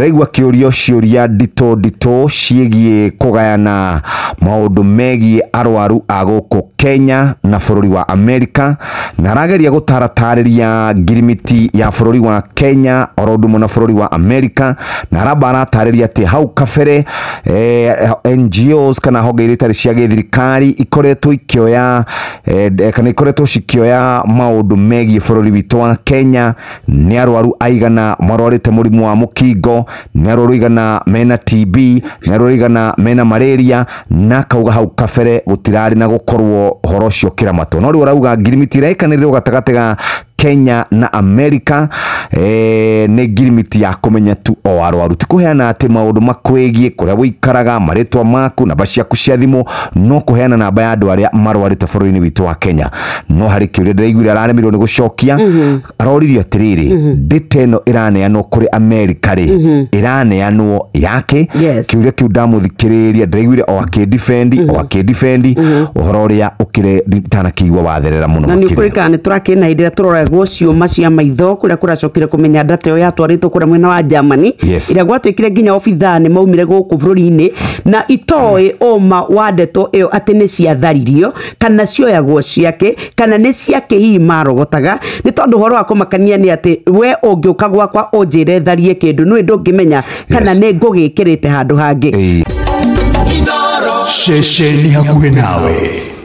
Ndĩraigua akĩũrio ciũria nditũ nditũ ciĩgiĩ kũgayana maũndũ megiĩ arwaru a gũkũ Kenya na bũrũri wa Amerika, na arageria gũtaratarĩria ngirimiti ya bũrũri wa Kenya oro ũndũ ũmwe na bũrũri wa Amerika, na aramba aratarĩria atĩ hau kabere NGOs kana honge iria itarĩ cia gĩthirikari ikoretwo ikĩoya kana ikoretwo cikĩoya maũndũ megiĩ bũrũri witũ wa Kenya, nĩ arwaru aigana marwarĩte mũrimũ wa mũkingo, nĩ arwaru aigana mena TB, nĩ arwaru aigana mena malaria, na akauga hau kabere gũtirarĩ na gũkorwo ũhoro ũcio ũkĩramatwo. No rĩu arauga ngirimiti ĩrĩa ĩkanĩrĩrwo gatagatĩ ga Kenya na Amerika nĩ ngirimiti ya kũmenya tu o arwaru, ti kũheana atĩ maũndũ makwĩgiĩ kũrĩa ũikaraga, marĩtwa maku, namba ciaku cia thimũ, no kũheana namba ya andũ arĩa marwarĩte bũrũri-inĩ witũ wa Kenya. No harĩ kĩũria ndĩraiguire araremirwo nĩ gũcokia, aroririo atĩrĩrĩ, data ĩno ĩraneanwo kũrĩ Amerika rĩ, ĩraneanwo yake? Kĩũria kĩu ndamũthikĩrĩria ndĩraiguire o akĩdefend, o akĩdefend ũhoro ũrĩa ũkĩrĩ itanakĩigua watherera mũno na nĩ makĩria. Ũkũrĩkana nĩ tũrakĩrĩ na hĩndĩ ĩrĩa tũroragwo ciũma cia maitho kũrĩa kũracokire kũmenya data ĩyo yatwarĩtwo kũrĩa mwena wa Germany, ĩrĩa gwatuĩkire nginya obithaa nĩ maumire gũkũ bũrũri-inĩ na itoĩ ũma wa ndeto ĩyo atĩ nĩ ciatharirio kana cioyagwo ciake kana nĩ ciake hihi marogotaga, nĩ tondũ ũhoro wa kũmakania nĩ atĩ we ũngĩũka gwakwa ũnjĩre tharie kĩndũ nĩ ndũngĩmenya kana nĩ ngũgĩkĩrĩte handũ hangĩ. Ceceni hakuhĩ nawe.